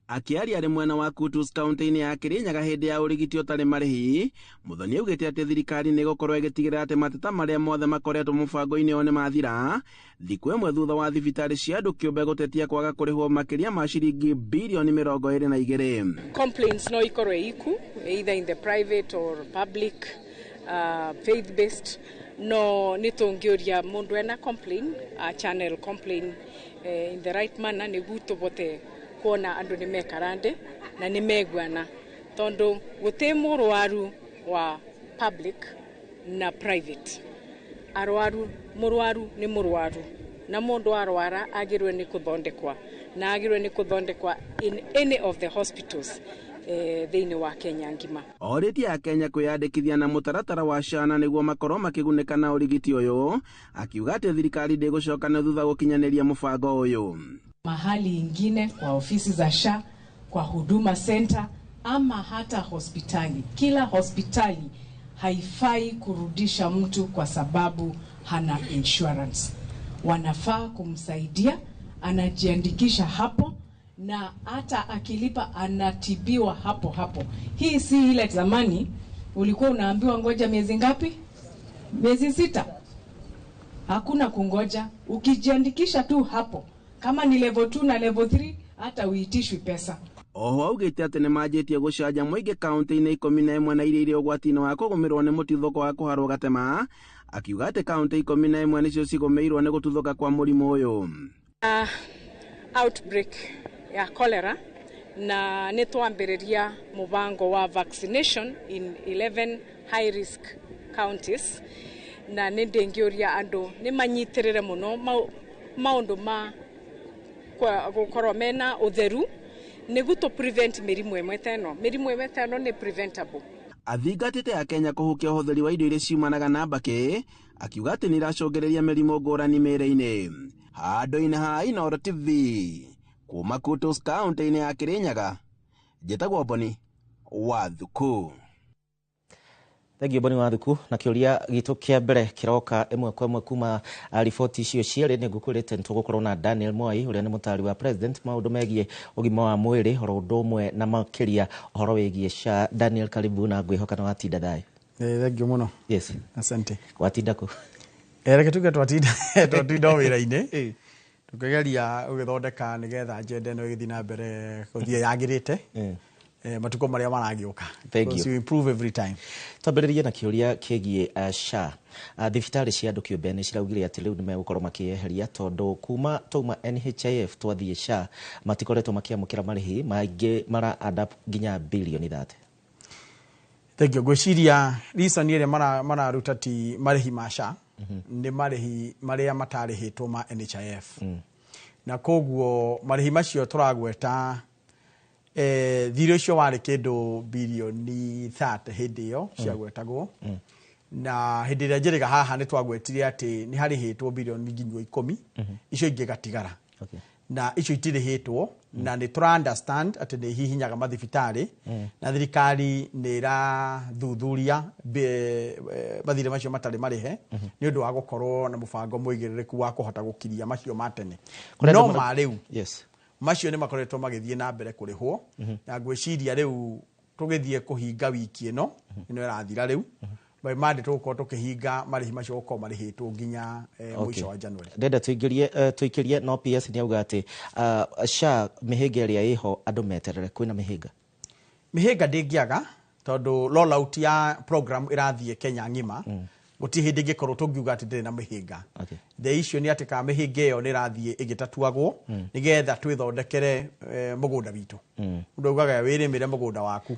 Akĩaria arĩ mwena wa Kutus kaunti-inĩ ya Kĩrĩnyaga hĩndĩ ya ũrigiti ũtarĩ marĩhi, Muthoni augĩte atĩ thirikari nĩ ĩgũkorwo ĩgĩtigĩrĩra atĩ mateta marĩa mothe makoretwo mũbango-inĩ ũyũ nĩ mathira, thikũ ĩmwe thutha wa thibitarĩ cia andũ kĩũmbe gũtetia kwaga kũrĩhwo makĩria ma ciringi birioni 22. Complaints no ikorwo iku either in the private or public, faith based, no nĩ tũngĩũria mũndũ ena complain, channel complain in the right manner nĩguo tũbote kuona andũ nĩ mekarande na nĩ meguana, tondũ gũtĩ mũrwaru wa public na private. Arwaru, mũrwaru nĩ mũrwaru, na mũndũ arwara agĩrĩirwo nĩ kũthondekwa, na agĩrĩirwo nĩ kũthondekwa in any of the hospitals thĩinĩ wa Kenya ngima. Orĩtie Akenya kwĩyandĩkithia na mũtaratara wa SHA na nĩguo makorwo makĩgunĩka na ũrigiti ũyũ, akiuga atĩ thirikari ndĩgũcoka na thutha gũkinyanĩria mũbango ũyũ. Mahali ingine kwa ofisi za SHA, kwa Huduma Center ama hata hospitali. Kila hospitali haifai kurudisha mtu kwa sababu hana insurance. Wanafaa kumsaidia, anajiandikisha hapo na hata akilipa anatibiwa hapo hapo. Hii si ile zamani ulikuwa unaambiwa ngoja miezi ngapi? Miezi 6. Hakuna kungoja, ukijiandikisha tu hapo. Kama ni level 2 na level 3 hata uitishwi pesa. Oho augĩte atĩ nĩmanjĩtie gũcanja mũingĩ kaunti-inĩ 11 na iria irĩ ũgwati-inĩ wa kũgũmĩrwo nĩ mũtuthũko wa kũharwo gatema, akiuga atĩ kaunti 11 nĩcio cigũmĩirwo nĩ gũtuthũka kwa mũrimũ ũyũ. Outbreak ya cholera na nĩ twambĩrĩria mũbango wa vaccination in 11 high risk counties, na nĩ ndĩngĩũria andũ nĩ manyitĩrĩre mũno maũndũ ma gũkorwo mena ũtheru nĩguo tũ prevent mĩrimũ ĩmwe ta ĩno. Mĩrimũ ĩmwe ta ĩno nĩ preventable. Athingatĩte Akenya kũhukia ũhũthĩri wa indo iria ciumanaga na mbakĩ, akiuga atĩ nĩiracũngĩrĩria mĩrimũ ngũrani mĩĩrĩ-inĩ. Handũ-inĩ ha Inooro TV kuma Kutus kaunti-inĩ ya Kirinyaga, njĩtagwo Boni wa Thuku. Thengiũ Boni wa Thuku. Na kĩũria gitũ kĩa mbere kĩroka ĩmwe kwa ĩmwe kuma riboti icio cierĩ. Nĩ ngũkwĩrĩte nĩ tũgũkorwo na Daniel Mwai ũrĩa nĩ mũtaari wa president maũndũ megiĩ ũgima wa mwĩrĩ oro ũndũ ũmwe na makĩria ũhoro wĩgiĩ SHA. Daniel, karibu na ngwĩhoka nĩ watinda thayũ. Thengiũ mũno. Yes. Asante. Watinda kũ? Reke tuge twatinda wĩra-inĩ tũkĩgeria gũgĩthondeka nĩgetha agenda ĩno ĩgĩthiĩ na mbere gũthiĩ yagĩrĩte matuko marĩa maragĩũka. Thank you. You improve every time. Twambĩrĩrie na kĩũria kĩgiĩ SHA. Thibitarĩ cia andũ kĩũmbe nĩ ciraugire atĩ rĩu nĩ megũkorwo makĩeheria tondũ kuma twauma NHIF twathiĩ SHA matikoretwo makĩamũkĩra marĩhi maingĩ mara adapt nginya bilioni 30. Thank you. Ngwĩciria reason ĩrĩa mararuta ti marĩhi ma SHA, nĩ marĩhi marĩa matarĩhĩtwo ma NHIF. Na koguo marĩhi macio tũragweta thirĩ ũcio warĩ kĩndũ bilioni 30 hĩndĩ ĩyo ciagwetagwo. Na hĩndĩ ĩrĩa njĩrĩga haha nĩ twagwetire atĩ nĩ harĩhĩtwo bilioni nginya 10, icio ingĩ gatigara. Na icio itirĩhĩtwo, na nĩ tũra understand atĩ nĩ hihinyaga mathibitarĩ, na thirikari nĩ ĩrathuthuria mathirĩ macio matarĩ marĩhe nĩ ũndũ wa gũkorwo na mũbango mũigĩrĩrĩku wa kũhota gũkiria macio ma tene. No ma rĩu macio nĩ makoretwo magĩthiĩ na mbere kũrĩhwo, na ngwĩciria rĩu tũgĩthiĩ kũhinga wiki ĩno ĩno ĩrathira rĩu by Monday tũgũkorwo tũkĩhinga marĩhi macio gũkorwo marĩhĩtwo nginya mũico wa January. Ndenda tũingĩrie no PS nĩ auga atĩ SHA mĩhĩnga ĩrĩa ĩho andũ meterere, kwĩna mĩhĩnga. Mĩhĩnga ndĩngĩaga tondũ rollout ya program ĩrathiĩ Kenya ng'ima, gũtirĩ hĩndĩ ĩngĩkorwo tũngiuga atĩ ndĩrĩ na mĩhĩnga. The issue nĩ atĩ kana mĩhĩnga ĩyo nĩ ĩrathiĩ ĩgĩtatuagwo nĩgetha twĩthondekere mũgũnda witũ. Mũndũ augaga wĩrĩmĩre mũgũnda waku.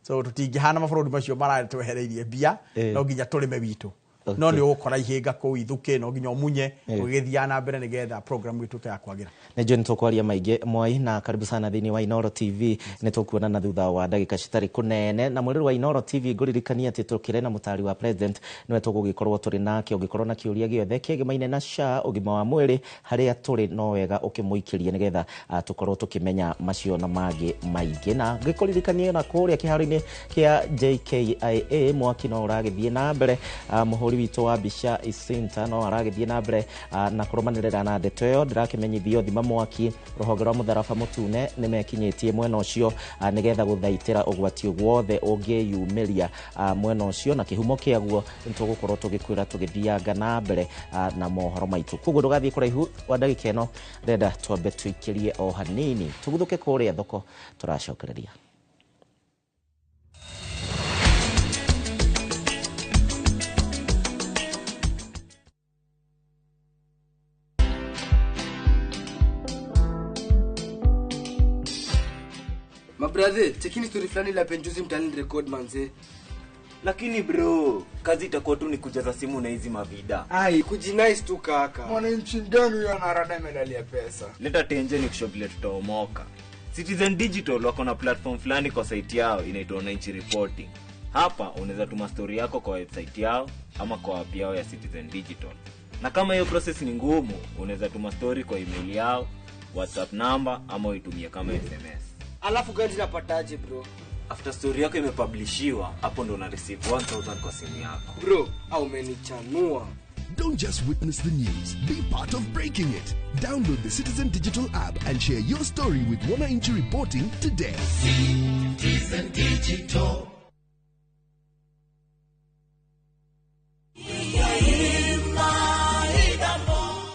So tũtingĩhana mabũrũri macio maratwehereirie mbia, no nginya tũrĩme witũ. No nĩ ũgũkora ihĩnga kũu ithukĩ, no nginya ũmunye ũgĩthiaga na mbere nĩgetha program ĩtuĩke ya kwagĩra. Nĩ njũĩ nĩ tũkwaria maingĩ Mwai, na karibu sana thĩinĩ wa Inooro TV. Nĩ tũkuonana thutha wa ndagĩka citarĩ kũnene. Na mwĩrĩ wa Inooro TV ngũririkania atĩ tũkĩrĩ na mũtaari wa president nĩwe tũgũgĩkorwo tũrĩ nake. Ũngĩkorwo na kĩũria gĩothe kĩgemaine na SHA, ũgima wa mwĩrĩ, harĩa tũrĩ no wega ũkĩmũikĩrie nĩgetha tũkorwo tũkĩmenya macio na mangĩ maingĩ. Na ngĩkũririkanie na kũrĩa kĩharo-inĩ kĩa JKIA mwaki no ũragĩthiĩ na mbere. Mũhũri witũ wa mbica Isinta no aragĩthiĩ na mbere na kũrũmanĩrĩra na ndeto ĩyo. Ndĩrakĩmenyithio thima mwaki rũhonge rwa mũtharaba mũtune nĩ mekinyĩtie mwena ũcio nĩgetha gũthaitĩra ũgwati wothe ũngĩyumĩria mwena ũcio, na kĩhumo kĩaguo nĩ tũgũkorwo tũgĩkwĩra tũgĩthianga na mbere na mohoro maitũ. Koguo ndũgathiĩ kũraihu wa ndagĩka ĩno, ndĩrenda twambe tũikĩrie o hanini tũguthũke kũrĩa thoko tũracokereria. Mabrother, chekini story fulani la penjuzi mtaani record manze. Lakini bro, kazi itakuwa tu ni kujaza simu na hizi mavida. Ai, kujinice tu kaka. Mwananchi gani huyo anarada medali ya pesa? Leta tenje ni kusho vile tutaomoka. Citizen Digital wako na platform fulani kwa site yao inaitwa Wananchi Reporting. Hapa unaweza tuma story yako kwa website yao ama kwa app yao ya Citizen Digital. Na kama hiyo process ni ngumu, unaweza tuma story kwa email yao, WhatsApp number ama uitumie kama SMS. Alafu gani napataje bro? After story yako imepublishiwa, hapo ndo una receive 1000 kwa simu yako. Bro, au umenichanua. Don't just witness the news, be part of breaking it. Download the Citizen Digital app and share your story with Wananchi Reporting today. Citizen Digital.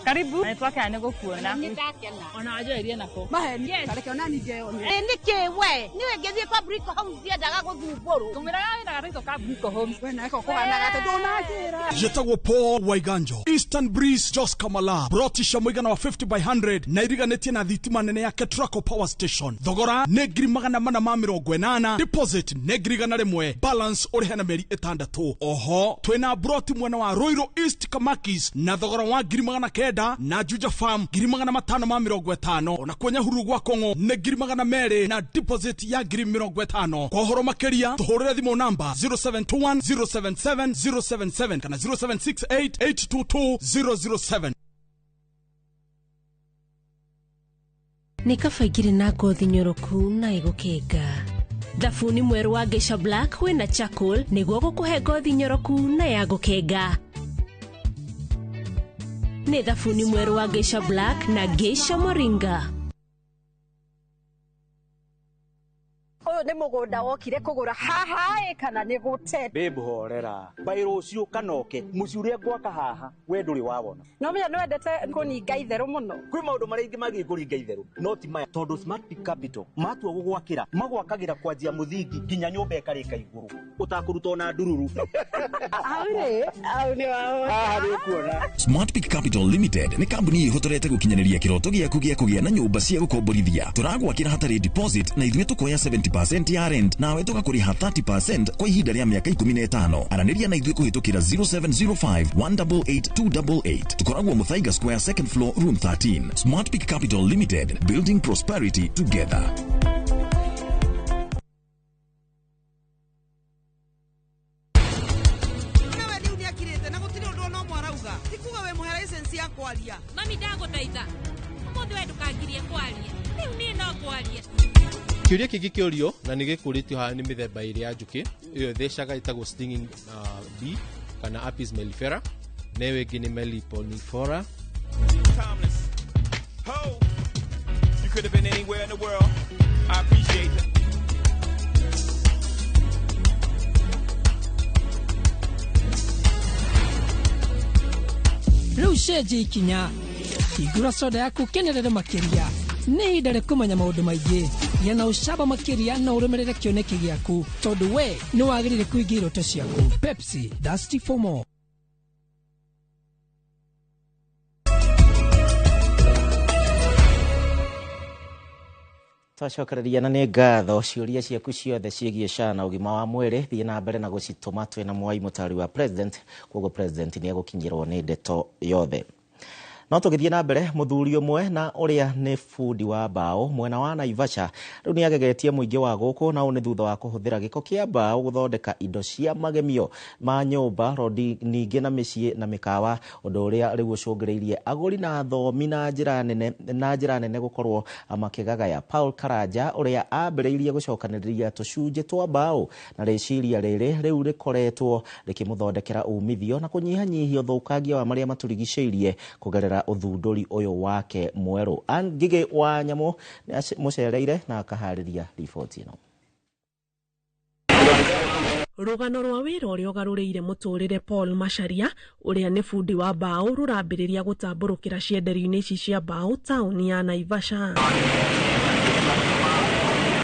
Karibu nitwakena nĩ gũkuona. Ona wanjoerie nako. Maheni. Kareke ona ningeyonera. Nĩkĩ we? Niwe ngĩthiĩ kwa Brico Homes ndiendaga gũthumbũrwo. Tũmĩraga wĩra gathaitũ ka Brico Homes. We nako kũhanaga atĩ ndũnanjĩra. Njĩtagwo Paul Waiganjo, Eastern Breeze Jos Kamala, broti cia mũigana wa 50 by 100 na iriganĩtie na thitima nene ya Ketraco Power Station. Thogora nĩ 480,000, deposit nĩ 100,000, balance ũrĩhe na mĩeri 6. Oho twĩna broti mwena wa Ruiru East Kamakis na thogora wa 900,000 na Juja Farm 550,000, ona kwa Nyahururu gwa Kong'o nĩ 200,000 na deposit ya 50,000. Kwa ũhoro makĩria tũhũrĩre thimũ namba 0721 077 077 kana 0768 822 007. Nĩ kaba ingĩrĩ na ngothi nyoroku na ĩgũkenga. Thabuni mwerũ wa Geisha Black wĩna charcoal nĩguo gũkũhe ngothi nyoroku na ya gũkenga. Nĩ thabuni mwerũ wa Geisha Black na Geisha Moringa. Ũyũ nĩ mũgũnda wokire kũgũra haha ĩ kana nĩ gũte. Babe horera. By rũciũ kanoke mũciĩ ũrĩa ngwaka haha we ndũrĩ wawona. No menya nĩ wendete kũninga itherũ mũno. Kwĩ maũndũ marĩa ingĩ magĩrĩire kũringa itherũ no ti maya, tondũ Smart Peak Capital matua gũgwakĩra magwakagĩra kwanjia mũthingi nginya nyũmba ĩkarĩka igũrũ ũtakũruta ona ndururu. Hau rĩ, hau nĩ wahota. Haha nĩ ũkuona. Smart Peak Capital Limited nĩ kambuni ĩhotorete gũkinyanĩria kĩroto gĩaku gĩa kũgĩa na nyũmba cia gũkomborithia. Tũragwakĩra hatarĩ deposit na ithuĩ tũkoya 70% ya rent nawe tũgakũrĩha 30% kwa ihinda rĩa mĩaka 15. Aranĩria na ithuĩ kũhĩtũkĩra 0705 188 288. Tũkoragwo Muthaiga Square, second floor, room 13. Smart Peak Capital Limited, building prosperity together. Nawe rĩu nĩakirĩte na gũtirĩ ũndũ ona ũmwe arauga. Ti kuga wĩ mũhe license ya kwaria. Mami ndagũthaitha. Ũmũthĩ we ndũkangirie kwaria. Rĩu niĩ no ngwaria. Kĩũria kĩngĩ kĩũrio na nĩ gĩkũrĩtio haha nĩ mĩthemba ĩrĩ ya njũkĩ ĩyo ĩthecaga ĩtagwo stinging bee kana Apis mellifera na ĩyo ĩngĩ nĩ Meliponiphora. Timeless. Ho! You could have been anywhere in the world. I appreciate it. Rĩu cenjia ikinya, hingũra soda yaku kenerere makĩria. Nĩ ihinda rĩa kũmenya maũndũ maingĩ. Gĩa na ũcamba makĩria na ũrũmĩrĩre kĩoneki gĩaku, tondũ we nĩ wagĩrĩire kũhingia iroto ciaku. Pepsi, thirsty for more. Twacokereria na nĩ ngatho ciũria ciaku ciothe ciĩgiĩ SHA na ũgima wa mwĩrĩ thiĩ na mbere na gũcitũma twĩ na Mwai mũtari wa president, koguo president nĩ egũkinyĩrwo nĩ ndeto yothe. No tũgĩthiĩ na mbere, mũthuri ũmwe na ũrĩa nĩ bundi wa mbaũ mwena wa Naivasha rĩu nĩ agegetie mũingĩ wa gũkũ, na ũũ nĩ thutha wa kũhũthĩra gĩko kĩa mbaũ gũthondeka indo cia magemio ma nyũmba, rodi ningĩ na mĩciĩ na mĩkawa, ũndũ ũrĩa rĩu ũcũngĩrĩirie agũri na athomi na njĩra nene gũkorwo makĩgagaya. Paul Karanja ũrĩa ambĩrĩirie gũcokanĩrĩria tũcunjĩ twa mbaũ na rĩciria rĩrĩ rĩu rĩkoretwo rĩkĩmũthondekera umithio na kũnyihanyihia ũthũkangia wa marĩa matũrigicĩirie kũgerera ũthundũri ũyũ wake mwerũ. Ann Ngigĩ wa Nyamũ nĩ mũcereire na akaharĩria riboti ĩno. Rũgano rwa wĩra ũrĩa ũgarũrĩire mũtũrĩre Paul Macharia ũrĩa nĩ bundi wa mbaũ rũrambĩrĩria gũtambũrũkĩra cienderio-inĩ ici cia mbaũ taũni ya Naivasha.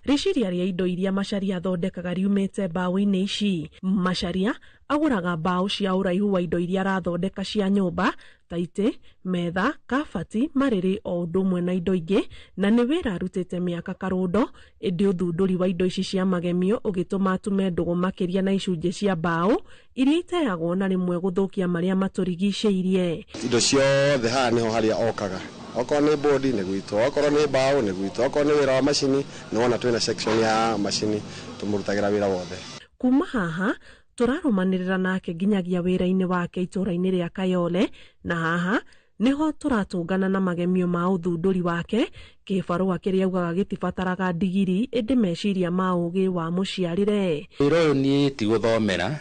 Rĩciria rĩa indo iria Macharia athondekaga riumĩte mbaũ-inĩ ici. Macharia agũraga mbaũ cia ũraihu wa indo iria arathondeka cia nyũmba ta itĩ, metha, kabati, marĩrĩ o ũndũ ũmwe na indo ingĩ, na nĩ wĩra arutĩte mĩaka karũndo, ĩndĩ ũthundũri wa indo ici cia magemio ũgĩtũma atume ndũgũ makĩria na icunjĩ cia mbaũ iria iteagwo na rĩmwe gũthũkia marĩa matũrigicĩirie. Indo ciothe haha nĩho harĩa okaga, okorwo nĩ bodi nĩ gwitũ, okorwo nĩ mbaũ nĩ gwitũ, okorwo nĩ wĩra wa macini nĩ wona twĩna section ya macini tũmũrutagĩra wĩra wothe. Kuma haha tũrarũmanĩrĩra nake nginyagia wĩra-inĩ wake itũũra-inĩ rĩa Kayole, na haha Nĩho tũratũngana na magemio ma ũthundũri wake, kĩbarũa kĩrĩa augaga gĩtibataraga ndigiri ĩndĩ meciria ma ũgĩ wa mũciarĩre. Wĩra ũyũ niĩ ti gũthomera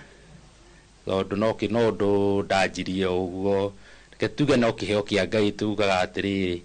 tondũ no ũndũ ndanjirie ũguo, reke tuge no kĩheo kĩa Ngai tugaga atĩrĩrĩ,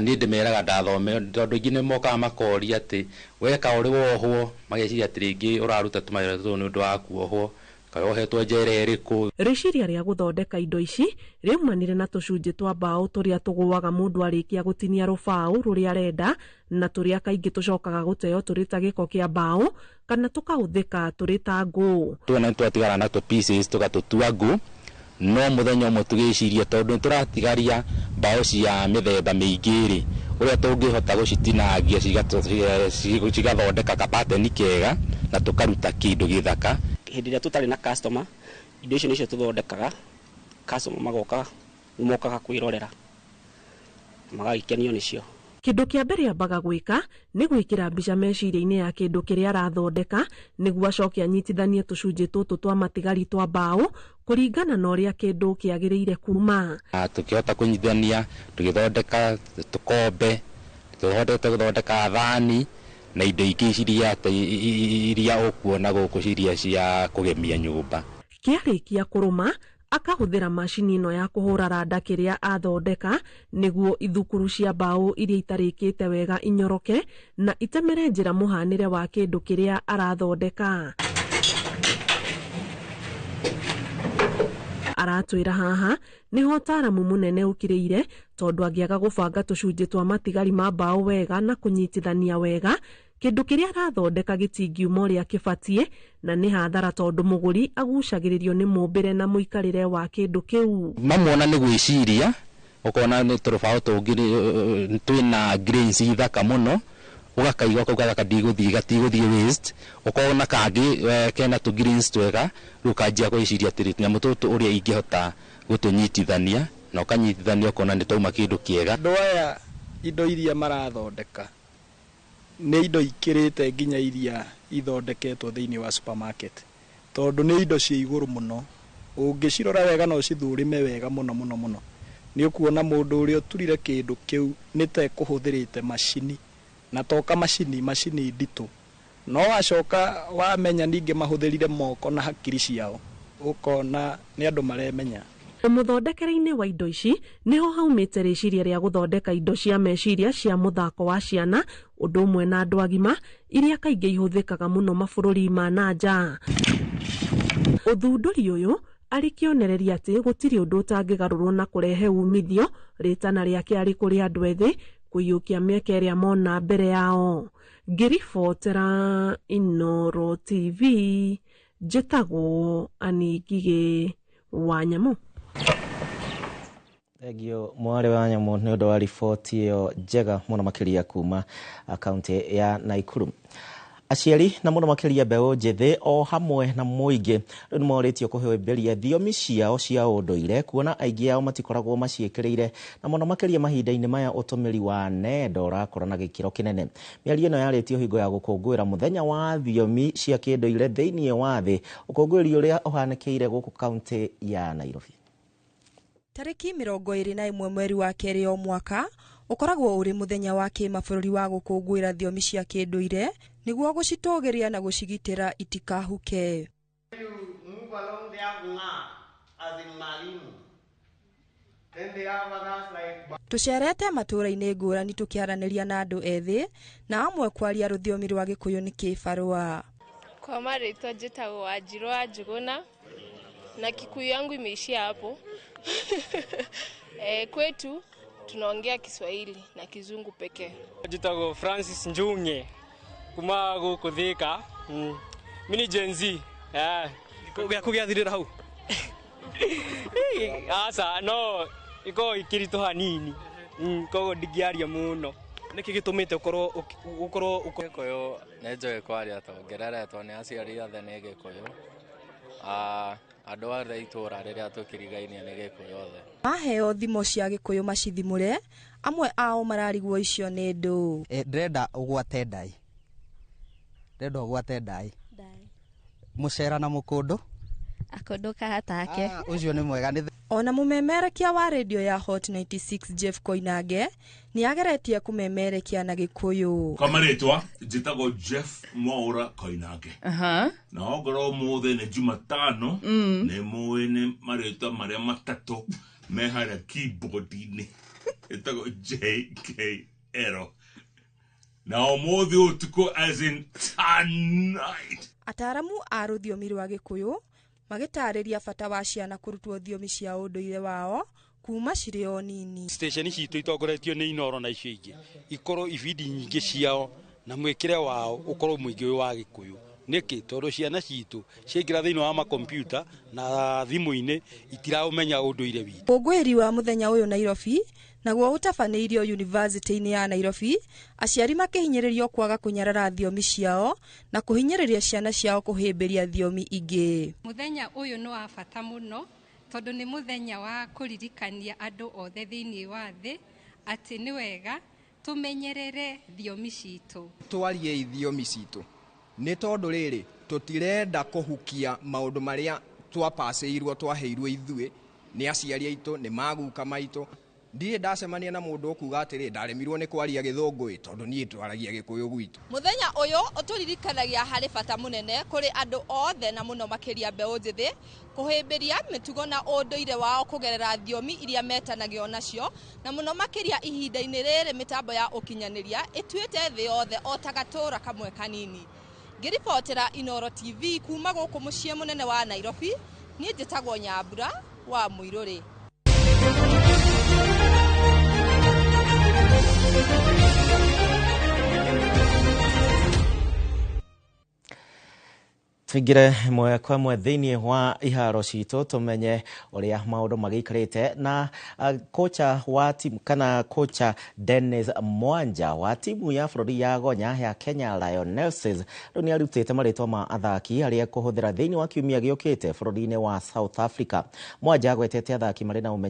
niĩ ndĩmeraga ndathome tondũ aingĩ nĩ mokaga makoria atĩ weka ũrĩ wohwo, mageciria atĩ rĩngĩ ũraruta tũmawĩra tũtũ nĩ ũndũ wa kuohwo, kana wohetwo njera ĩrĩkũ. Rĩciria rĩa gũthondeka indo ici rĩaumanire na tũcunjĩ twa mbaũ tũrĩa tũgũaga mũndũ arĩkia gũtinia rũbaũ rũrĩa arenda, na tũrĩa kaingĩ tũcokaga gũteo tũrĩ ta gĩko kĩa mbaũ kana tũkahũthĩka tũrĩ ta ngũ. Tuona nĩtwatigara na tũ pieces tũgatũtua ngũ, no mũthenya ũmwe tũgĩciria tondũ nĩtũratigaria mbaũ cia mĩthemba mĩingĩ rĩ, ũrĩa tũngĩhota gũcitinangia cigathondeka kapateni kega na tũkaruta kĩndũ gĩthaka. Hĩndĩ ĩrĩa tũtarĩ na customer, indo icio nĩcio tũthondekaga, customer magoka mokaga kwĩrorera magagĩkenio nĩcio. Kĩndũ kĩa mbere ambaga gwĩka nĩ gwĩkĩra mbica meciria-inĩ ya kĩndũ kĩrĩa arathondeka nĩguo acoke anyitithanie tũcunjĩ tũtũ twa matigari twa mbaũ kũringana na ũrĩa kĩndũ kĩagĩrĩire kuma. Tũkĩhota kũnyitithania tũgĩthondeka tũkombe, tũhotete gũthondeka thani na indo ingĩ iria ũkuona gũkũ ciria cia kũgemia nyũmba. Kĩarĩkia kũrũma akahũthĩra macini ĩno ya kũhũra randa kĩrĩa athondeka nĩguo ithukuru cia mbaũ iria itarĩkĩte wega inyoroke na itemere njĩra mũhanĩre wa kĩndũ kĩrĩa arathondeka. Aratwĩra haha nĩho ũtaaramu mũnene ũkĩrĩire tondũ angĩaga gũbanga tũcunjĩ twa matigari ma mbaũ wega na kũnyitithania wega, kĩndũ kĩrĩa arathondeka gĩtingiuma ũrĩa kĩbatiĩ na nĩ hathara tondũ mũgũri agucagĩrĩrio nĩ mũmbĩre na mũikarĩre wa kĩndũ kĩu. Mamwona nĩ gwĩciria, ũkona nĩ tũrũbaũ tũngĩ twĩna grains ithaka mũno, ũgakaigua kau gaka gatigũthiĩ waste, ũkona kangĩ kena tũ greens twega, rĩu ũkanjia gwĩciria atĩrĩ tũnyamũ tũtũ ũrĩa ingĩhota gũtũnyitithania, na ũkanyitithania ũkona nĩ twauma kĩndũ kĩega. Andũ aya indo iria marathondeka nĩ indo ikĩrĩte nginya iria ithondeketwo thĩinĩ wa supermarket, tondũ nĩ indo cia igũrũ mũno, ũngĩcirora wega no ũcithũrime wega mũno mũno mũno, nĩ ũkuona mũndũ ũrĩa ũturire kĩndũ kĩu nĩ ta ekũhũthĩrĩte macini, na toka macini nditũ, no wacoka wamenya ningĩ mahũthĩrire moko na hakiri ciao, ũkona nĩ andũ maremenya. Mũthondekere-inĩ wa indo ici nĩho haumĩte rĩciria rĩa gũthondeka indo cia meciria cia mũthako wa ciana ũndũ ũmwe na andũ agima iria kaingĩ ihũthĩkaga mũno mabũrũri ma na nja. Ũthundũri ũyũ arĩ kĩonereria atĩ gũtirĩ ũndũ ũtangĩgarũrwo na kũrehe umithio, rĩtana rĩake arĩ kũrĩ andũ ethĩ kũiyũkia mĩeke ĩrĩa mona mbere yao. Ngĩribotera Inooro TV, njĩtagwo Annie Ngigĩ wa Nyamũ. Thengio mwarĩ wa Nyamũ nĩ ũndũ wa riboti ĩyo njega mũno makĩria kuma kaunti ya Nakuru. Aciari na mũno makĩria mbeũ njĩthĩ o hamwe na mũingĩ rĩu nĩmorĩtio kũhĩmbĩria thiomi ciao cia ũndũire kuona aingĩ ao matikoragwo maciĩkĩrĩire na mũno makĩria mahinda-inĩ maya ũtũmĩri wa nenda ũrakũra na gĩkĩro kĩnene. Mĩario ĩno yarĩtio hingo ya gũkũngũĩra mũthenya wa thiomi cia kĩndũire thĩinĩ wa thĩ, ũkũngũĩri ũrĩa ũhanĩkĩire gũkũ kaunti ya Nairobi. Tarĩki 21 mweri wa kerĩ o mwaka ũkoragwo ũrĩ mũthenya wa kĩmabũrũri wa gũkũngũĩra thiomi cia kĩndũire nĩguo gũcitũgĩria na gũcigitĩra itikahuke. Tũcerete matũũra-inĩ ngũrani tũkĩaranĩria na andũ ethĩ na amwe kwaria rũthiomi rwa Gĩkũyũ nĩ kĩbarũa. Kwa marĩtwa njĩtagwo Wanjirũ wa Njũgũna na Kikuyu yangu imeishia hapo. Kwetu tunaongea Kiswahili na Kizungu pekee. Njĩtagwo Francis Njung'e kuma gũkũ Thika. Mimi ni Gen Z. Gĩaku gĩathirĩra hau? Aca, no iko ikĩritũ hanini, koguo ndingĩaria mũno. Nĩkĩ gĩtũmĩte ũkorwo Gĩkũyũ nĩ njũĩ kwaria tondũ ngereretwo nĩ aciari othe nĩ Gĩkũyũ. Andũ othe itũũra rĩrĩa tũkĩrigainie nĩ Gĩkũyũ othe. Maheo thimo cia Gĩkũyũ macithimũre, amwe ao mararigwo icio nĩ ndũ. Ndĩrenda ũgwate ndai. Ndĩrenda ũgwate ndai. Mũcera na mũkũndũ. Akũndũ kahatake. Ũcio nĩ mwega. Ona mũmemerekia wa redio ya Hot 96 Jeff Koinange nĩ ageretie kũmemerekia na Gĩkũyũ. Kwa marĩtwa njĩtagwo Jeff Mwaura Koinange. Na ongorwo ũmũthĩ nĩ Jumatano, nĩ mũĩ nĩ marĩtwa marĩa matatũ me harĩa keyboard-inĩ, ĩtagwo JKL. Na ũmũthĩ ũtukũ, as in tonight. Ataaramu a rũthiomi rwa Gĩkũyũ magĩtarĩria bata wa ciana kũrutwo thiomi cia ũndũire wao kuma cirĩ o nini. Station citũ itongoretio nĩ Inoro na icio ingĩ ikorwo ibindi nyingĩ ciao na mwĩkĩre wao ũkorwo mũingĩ wĩ wa Gĩkũyũ. Nĩkĩ? Tondũ ciana citũ ciaingĩra thĩinĩ wa makompiuta na thimũ-inĩ itiraũmenya ũndũire witũ. Ũkũngũĩri wa mũthenya ũyũ Nairobi naguo ũtabanĩirio yunivasĩtĩ-inĩ ya Nairobi, aciari makĩhinyĩrĩrio kwaga kũnyarara thiomi ciao na kũhinyĩrĩria ciana ciao kũhĩmbĩria thiomi ingĩ. Mũthenya ũyũ nĩ wa bata mũno tondũ nĩ mũthenya wa kũririkania andũ othe thĩinĩ wa thĩ atĩ nĩ wega tũmenyerere thiomi citũ. Twarie thiomi citũ nĩ tondũ rĩrĩ tũtirenda kũhukia maũndũ marĩa twapacĩirwo twaheirwo ithuĩ nĩ aciari aitũ nĩ maguka maitũ. Ndirĩ ndacemania na mũndũ ũkuga atĩrĩ ndaremirwo nĩ kwaria gĩthũngũ ĩ tondũ niĩ twaragia Gĩkũyũ gwitũ. Mũthenya ũyũ ũtũririkanagia harĩ bata mũnene kũrĩ andũ othe na mũno makĩria mbeũ njĩthĩ kũhĩmbĩria mĩtugo na ũndũire wao kũgerera thiomi iria metanagio nacio, na mũno makĩria ihinda-inĩ rĩrĩ mĩtambo ya ũkinyanĩria ĩtuĩte thĩ yothe o ta gatũra kamwe kanini. Ngĩribotera Inoro TV kuma gũkũ mũciĩ mũnene wa Nairobi, niĩ njĩtagwo Nyambura wa Mũirũrĩ. Tuingire ĩmwe kwa ĩmwe thĩinĩ wa iharo citũ tũmenye ũrĩa maũndũ magĩikarĩte na kocha wa timu kana kocha Dennis Mwanja wa timu ya bũrũri ya Gonya ya Kenya Lionesses rĩu nĩ arutĩte marĩtwa ma athaki arĩa ekũhũthĩra thĩinĩ wa kiumia gĩũkĩte bũrũri-inĩ wa South Africa. Mwanja agwetete athaki marĩ na ũmenyeru